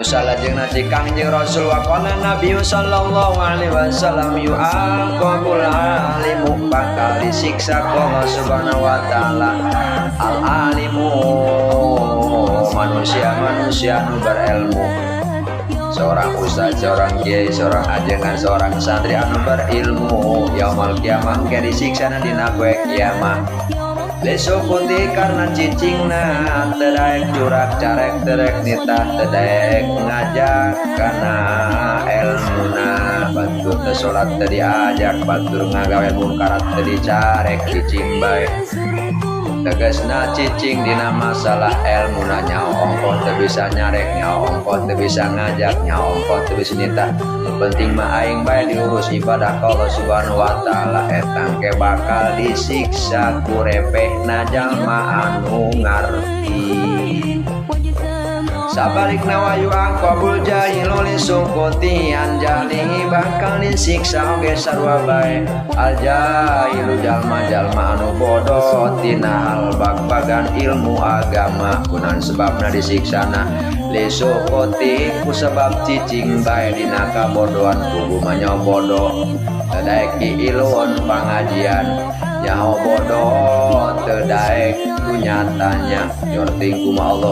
Salajengna si Kangjeng Rasul waqala Nabi sallallahu alaihi wasallam yu'aqabul alimu, bakal disiksa ku Allah Subhanahu wa taala al alimu, manusia-manusia nu berilmu, seorang ustaz, seorang kiai, seorang ajengan, seorang santri anu berilmu, yaumal kiamah ke disiksa dina poe kiamat lisukuti karena cicingna teu daek curak carek, teu daek nitah, teu daek ngajak kana elmuna. Batur teu salat teu diajak, batur ngagawe mungkarat teu dicarek, cicing bae. Tegasna cicing dina masalah elmuna, nyaho ongkoh teu bisa nyarek, nyaho ongkoh teu bisa ngajak, nyaho ongkoh teu bisa nitah, penting mah aing bae diurus ibadah ka Allah Subhanahu wa taala. Eta ke bakal disiksa ku repehna jalma anu ngarti. Sabalikna wa yu'aqabul jahilu lisukuti an jahlihi, bakal disiksa oge sarua bae al jahilu, jalma-jalma anu bodoh tina hal bag-bagan ilmu agama. Kunaon sebabna disiksana? Lisukuti ku sebab cicing bae dina kabodohan, kudu mah bodoh teu daek ilun pangajian, nyaho bodoh teu daek ku nyatanya nyorting kumaha Allah.